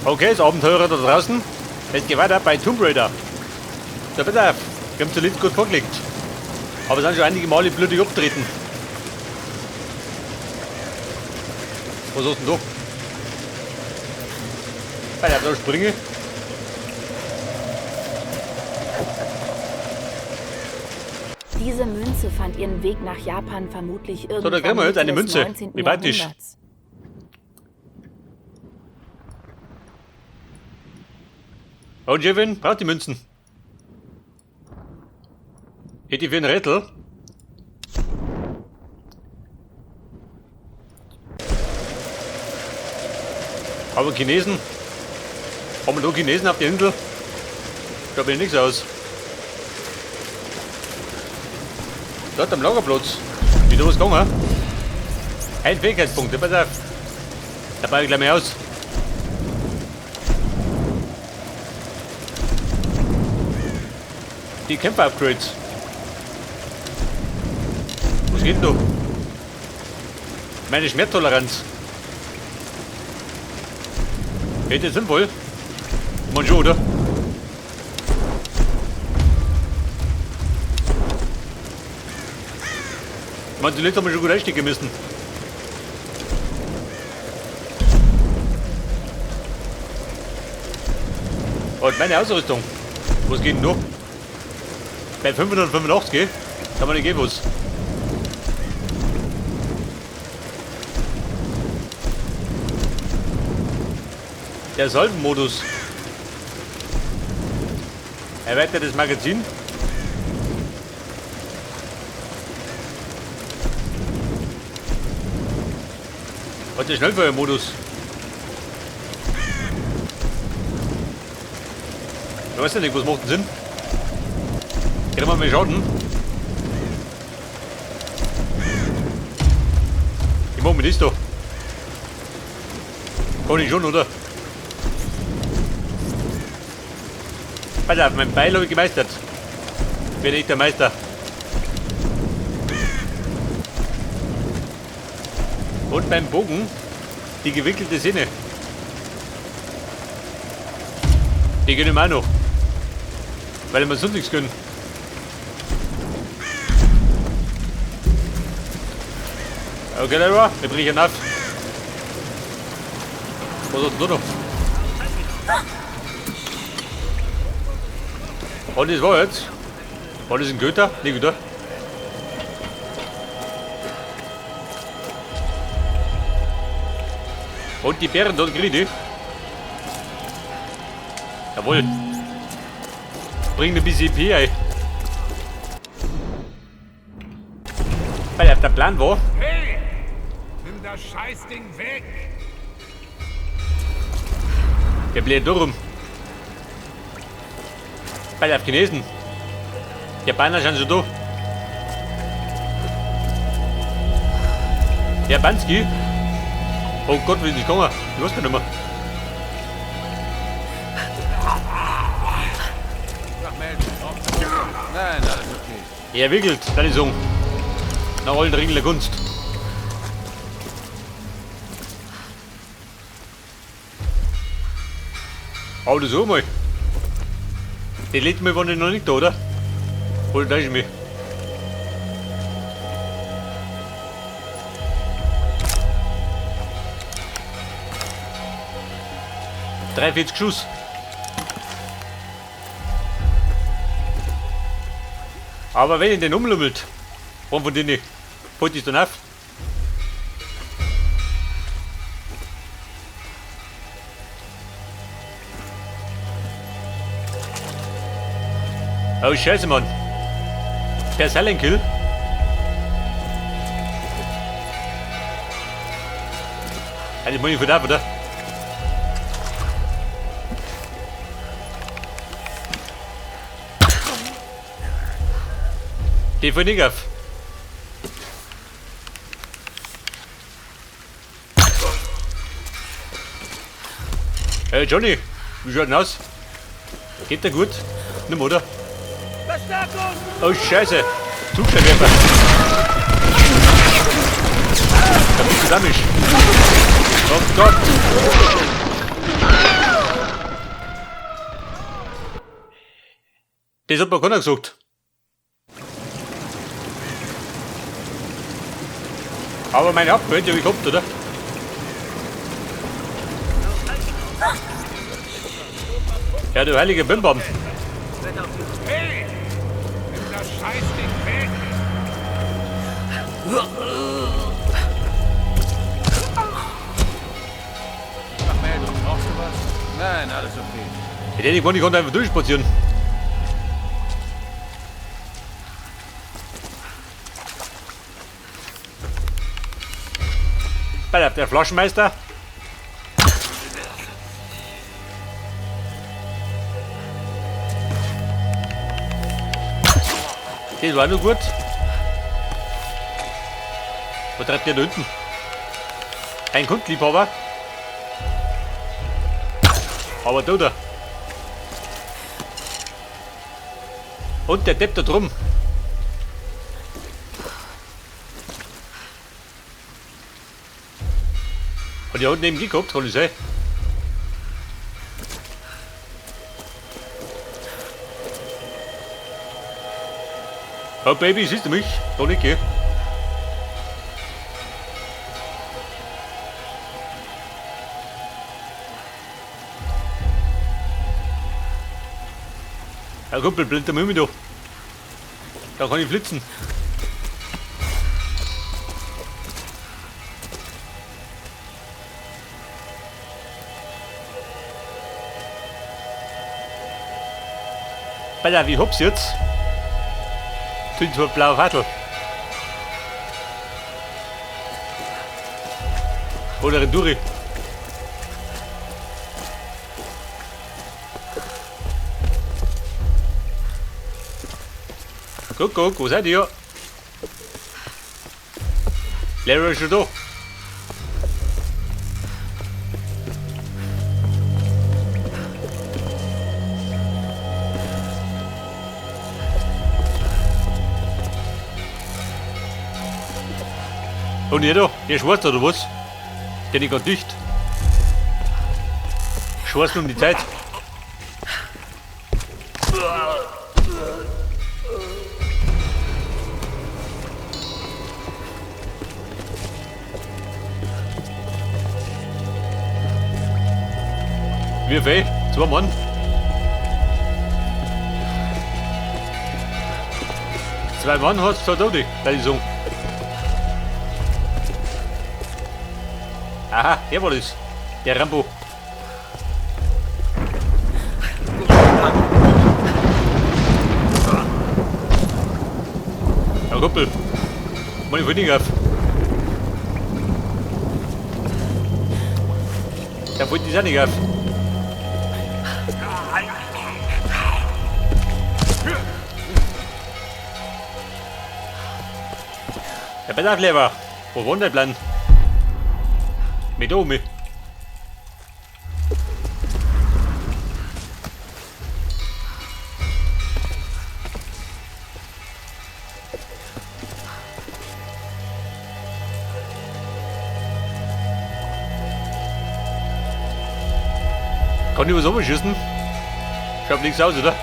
Okay, das Abenteurer da draußen. Es geht weiter bei Tomb Raider. Da pass auf, wir haben zuletzt gut vorgelegt. Aber sind schon einige Male blutig abgetreten. Was hast du denn da? Bei der springe. Diese Münze fand ihren Weg nach Japan vermutlich So, da irgendwann kriegen wir jetzt Mitte eine des Münze. 19. Wie weit ist? Jahrhunderts. Und Jevin braucht die Münzen. Hätte ich für einen Rätsel. Aber Chinesen. Haben wir da Chinesen auf der Insel? Da bin ich nichts aus. Dort am Lagerplatz. Wie da was gegangen? Ein Fähigkeitspunkt, pass auf. Da baue ich gleich mal aus. Die Kämpfer-Upgrades. Was geht denn da? Meine Schmerztoleranz. Geht das sinnvoll? Man schon, oder? Man, zuletzt haben wir schon gut einstecken müssen. Und meine Ausrüstung. Was geht denn da? Bei 585, gell? Kann man nicht geben, was. Der Salvenmodus. Erweitertes Magazin. Und der Schnellfeuermodus. Ich weiß ja nicht, was macht denn Sinn? Kriegen wir mehr Schaden? Ich mach mir das da. Kann ich schon, oder? Pass auf, mein Beil habe ich gemeistert. Bin ich der Meister. Und beim Bogen die gewickelte Sehne. Die gönnen wir auch noch. Weil wir sonst nichts gönnen. Okay, Leute, wir brechen auf. Was ist denn da noch? Und das war jetzt. War das ein Götter? Nicht wieder. Und die Bären dort kriegen die. Jawohl. Bring ein bisschen EP ein. Weil der Plan war. Hey! Nimm das Scheißding weg! Der bläht da rum. Bei auf Chinesen. Japaner sind schon da. Japanski? Oh Gott, wie ist das gegangen? Ich weiß gar nicht mehr. Nein, alles okay. Er wickelt, deine Song. Nach allen Regeln der Kunst. Aber das auch mal. Die letzte Mal waren die noch nicht da, oder? Oder täusche ich mich? 43 Schuss. Aber wenn ich den umlümmelt, warum von denen holt ich dann auf? Oh Scheiße, Mann. Der Silent Kill. Also muss ich von da, oder? Die von nicht auf. Hey Johnny, wie schaut denn aus? Geht der gut? Nimm, oder? Verstärkung! Oh Scheiße! Zugscheinwerfer! Da bist du damisch! Oh Gott! Das hat mir keiner gesagt. Aber meine Abgehört, die hab ich gehabt, oder? Ja, du heilige Bimbam. Hey! Nimm das Scheißding weg! Mach Meldung. Brauchst du was? Nein, alles okay. Ich hätte gewonnen, ich konnte einfach durchspazieren. Bei der Flaschenmeister. Das war nur gut. Was treibt der da hinten? Ein Kunstliebhaber. Aber da da. Und der Depp da drum. Und die unten eben gehabt, kann ich sein. Oh Baby, siehst du mich? Da nicht, gell? Ja, Kumpel, blinder Mimi da. Da kann ich flitzen. Alter, wie hops jetzt? Tun zwar blaue Faddel. Oder Renduri. Guck, guck, wo seid ihr? Larry ist schon da. Und ihr da, der Schwarz oder was? Der nicht ganz dicht. Schwarz um die Zeit. Wie viel? 2 Mann. 2 Mann hast du da, die sagen. Aha, der war das. Der Rambo. Ja, Kumpel. Mach ich nicht auf. Der wollte die auch nicht auf. Der Bella. Wo wohnt der Plan? Mit oben. Kann ich was umschießen? Schaut nichts aus, oder?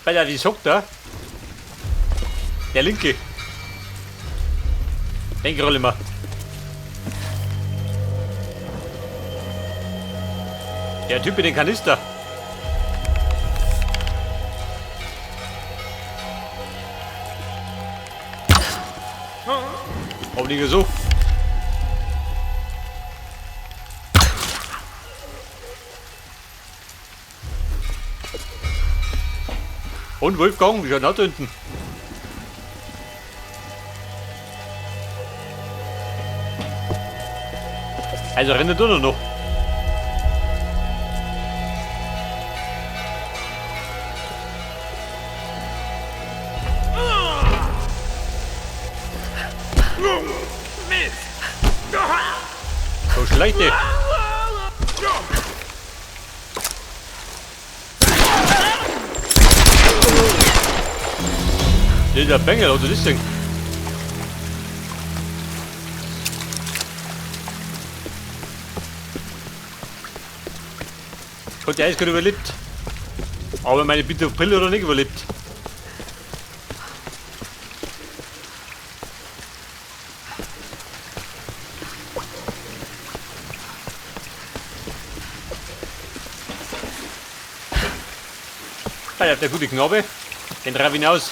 Alter, wie sagt er? Der Linke. Den roll immer. Der Typ in den Kanister. Hoffentlich so. Und Wolfgang, wie schaut denn da hinten? Also rennt er noch. So schlecht. Dieser Bengel, was ist das denn? Hat der Eiskalt überlebt. Aber meine bittere Brille hat er nicht überlebt. Ah, der gute Knabe, den treibe ich hinaus.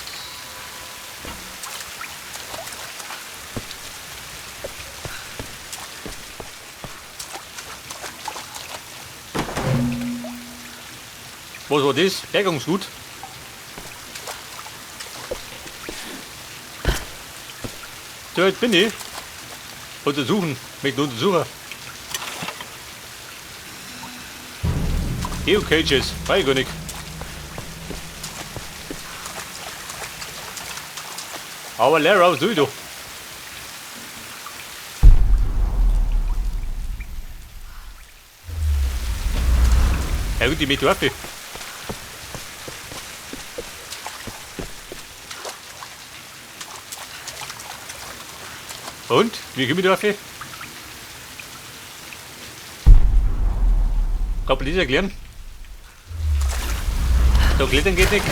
Was war das? Bergungsgut? So, jetzt bin ich. Untersuchen. Möchte untersuchen. Geocaches. Weiß ich gar nicht. Aber Lara, was tue ich da? Ja gut, die möchte ich. Und? Wie komme ich da auf? Kann man das erklären? Da klettern geht nicht.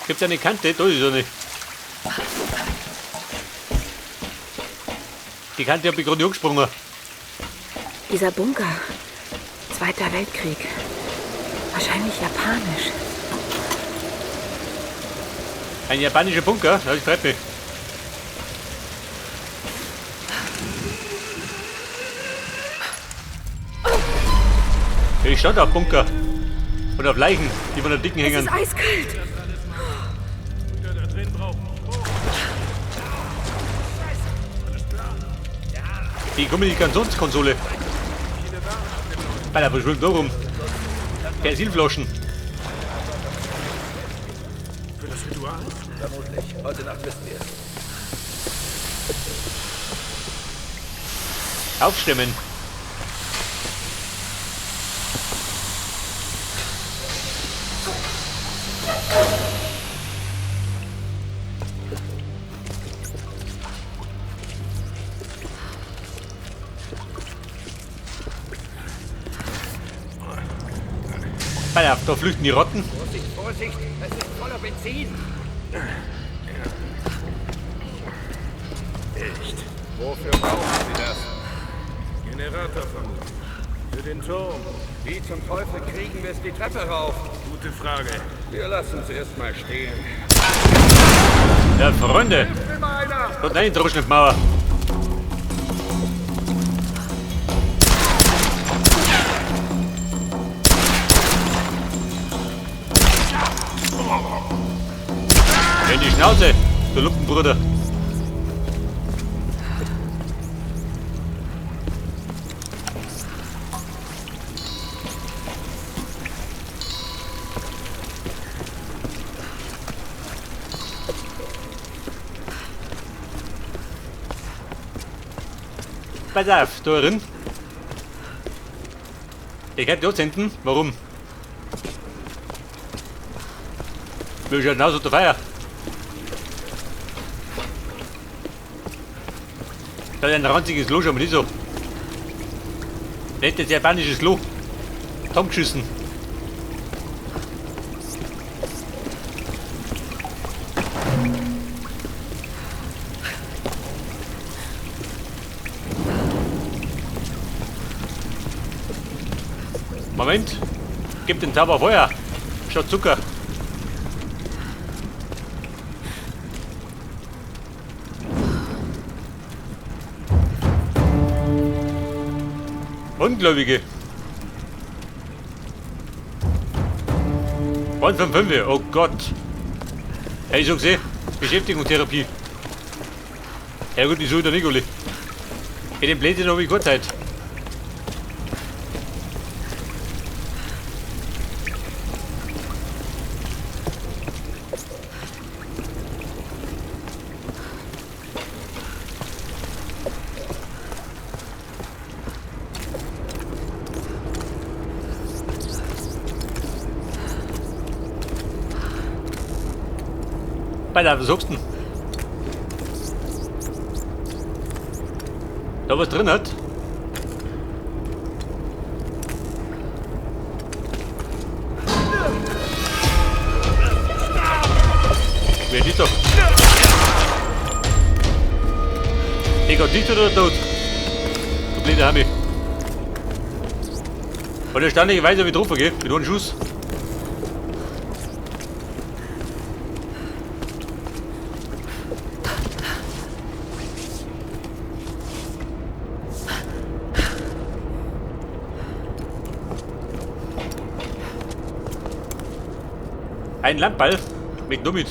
Gibt es eine Kante? Da ist eine. Die Kante habe ich gerade angesprungen. Dieser Bunker. Zweiter Weltkrieg. Wahrscheinlich japanisch. Ein japanischer Bunker? Das freut mich. Ich stand auf Bunker. Und auf Leichen, die von der Dicken hängen. Es ist eiskalt. Wie komme ich die sonst Konsole? Alter, was schwimmt da rum? Persilflaschen. Für das Ritual? Vermutlich. Heute Nacht wissen wir es. Aufstimmen. Da flüchten die Rotten. Vorsicht, Vorsicht, es ist voller Benzin. Echt? Wofür brauchen Sie das? Generator vermutlich. Für den Turm. Wie zum Teufel kriegen wir es die Treppe rauf? Gute Frage. Wir lassen es erstmal stehen. Ja, Freunde. Dort rein, Droschenmauer. In die Schnauze, du Lumpenbruder. Pass auf, da drin. Ich hätte dort hinten. Warum? Wir schauen aus unter Feuer. Da ist ein ranziges Klo, schon mal nicht so. Nettes japanisches Klo. Tomgeschissen. Moment. Gib den Zauber Feuer. Statt Zucker. Ungläubige. 1 von 5, oh Gott. Hey, ich schon gesehen. Beschäftigungstherapie. Ja gut, ich suche der Nicoli. In dem Blödsinn habe ich keine Zeit. Alter, was sagst du denn? Da was drin hat? Wer ist da? Ich grad nicht oder tot? Du blöder Hami. Weil der stand nicht, ich weiß, ob ich drauf gehe. Mit einem Schuss. Ein Landball mit nur mit.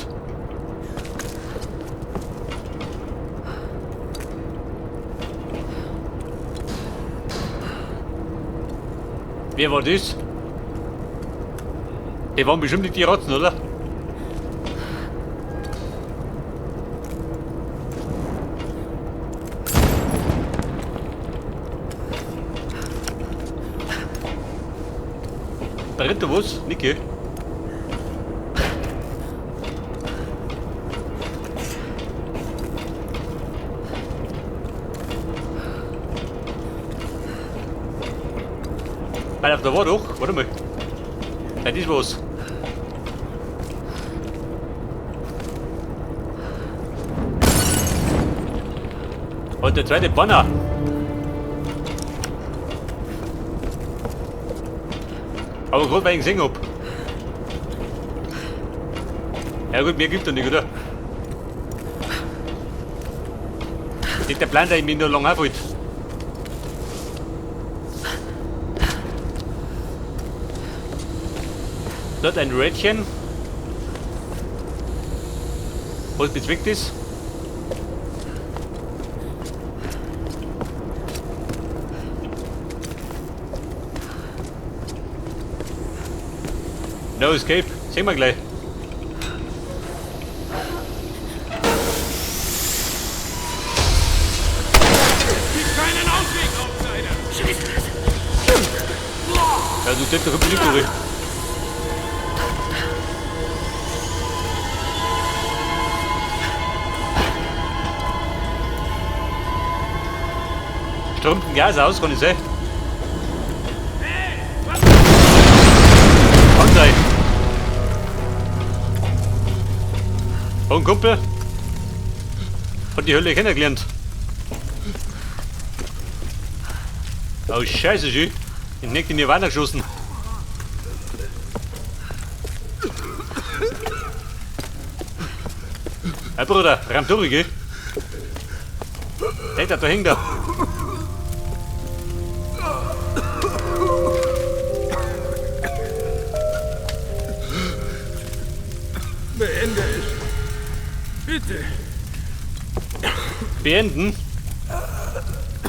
Wer war das? Die waren bestimmt nicht die Rotzen, oder? Brennt da was? Nicke. Weil da war doch, warte mal. Ja, das war's. Und der zweite Banner. Aber gerade weil ich gesehen hab. Ja gut, mehr gibt er nicht, oder? Nicht der Plan, der ich mich noch lange aufhält. Dort ein Rädchen. Was bezweckt ist? No escape. Sehen wir gleich. Es gibt keinen Ausweg, Outsider! Ja, du Depp, da kommt nicht durch. Strömt ein Gas aus, kann ich sehen. Kann sein. Oh, ein Kumpel hat die Hölle kennengelernt. Oh Scheiße, schön. Ich bin in die Nirvana geschossen. Hey Bruder, ramm durch, gell? Hey, da hängt er. Beende es. Bitte. Beenden?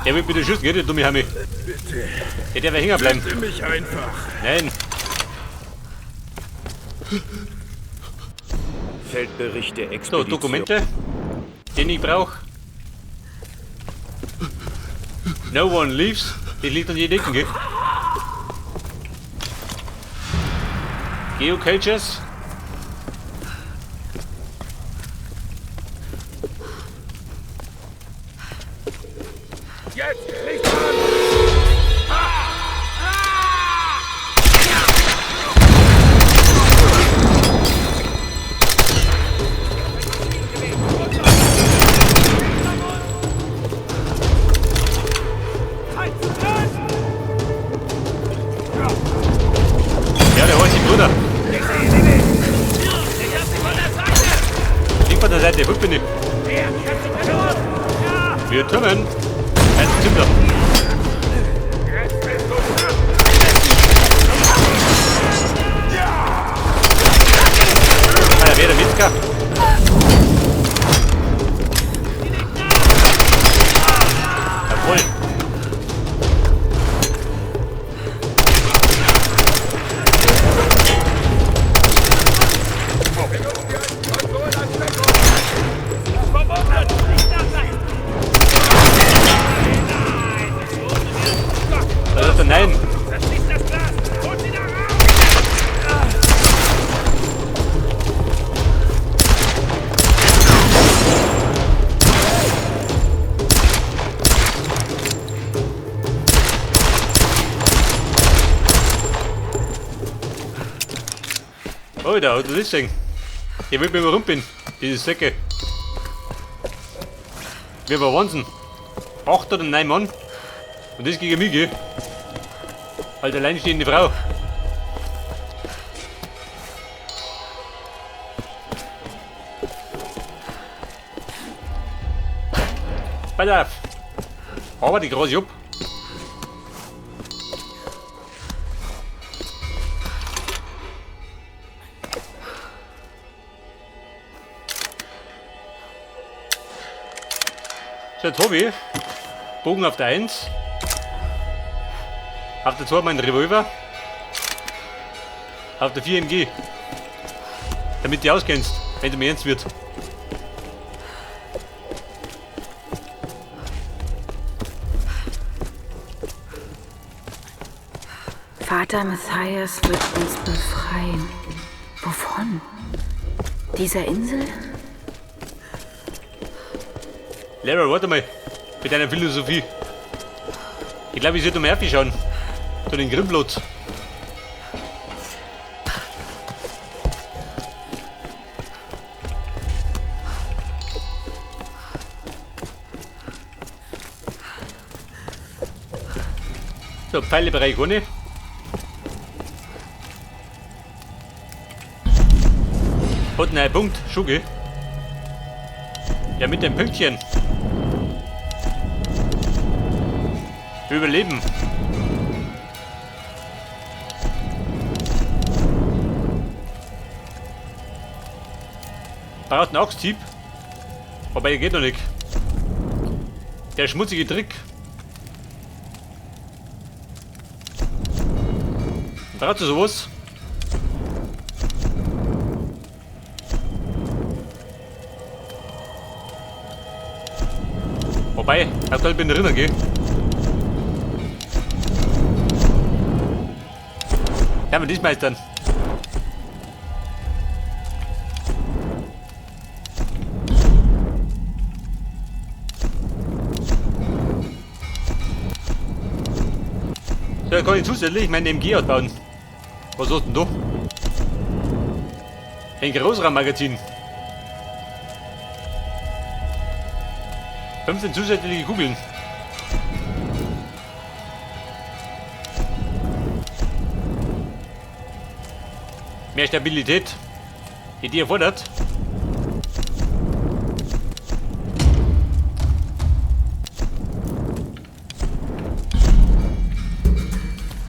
Er will bitte schießen, geht der dumme Hammi. Bitte. Der darf ja hängen bleiben. Bitte mich einfach. Nein. Feldbericht der So, Expedition. Dokumente, den ich brauche. No one leaves. Die liegt an jeder Ecke, gell? Geocaches. Jetzt nicht an! Ja, der heißt Bruder. Link von der Seite, wo bin ich? Wir türmen. Ein Zünder. Ah, wer der Metzger? Jawohl. Alter, hat er das gesehen? Ich will, wenn ich rum bin. Diese Säcke. Wir waren Wahnsinn. 8 oder 9 Mann. Und das gegen mich, gell? Als alleinstehende Frau. Pass auf. Aber die große ab. So, jetzt hab ich Bogen auf der 1, auf der 2 mein Revolver, auf der 4 MG, damit du auskennst, wenn du mir ernst wird. Vater Matthias wird uns befreien. Wovon? Dieser Insel? Lara, warte mal. Mit deiner Philosophie. Ich glaube, ich sollte mal schauen. Zu den Grimblotz. So, Pfeilebereich ohne. Hat einen Punkt, Schuge. Ja, mit dem Pünktchen. Überleben. Braucht einen Axthieb. Wobei, der geht noch nicht. Der schmutzige Trick. Braucht du sowas? Wobei, aktuell bin ich drinnen, gell? Ja, aber das meistern. So, da kann ich zusätzlich meine MG ausbauen. Was hast denn du? Ein Großraummagazin. 15 zusätzliche Kugeln. Mehr Stabilität, die die erfordert.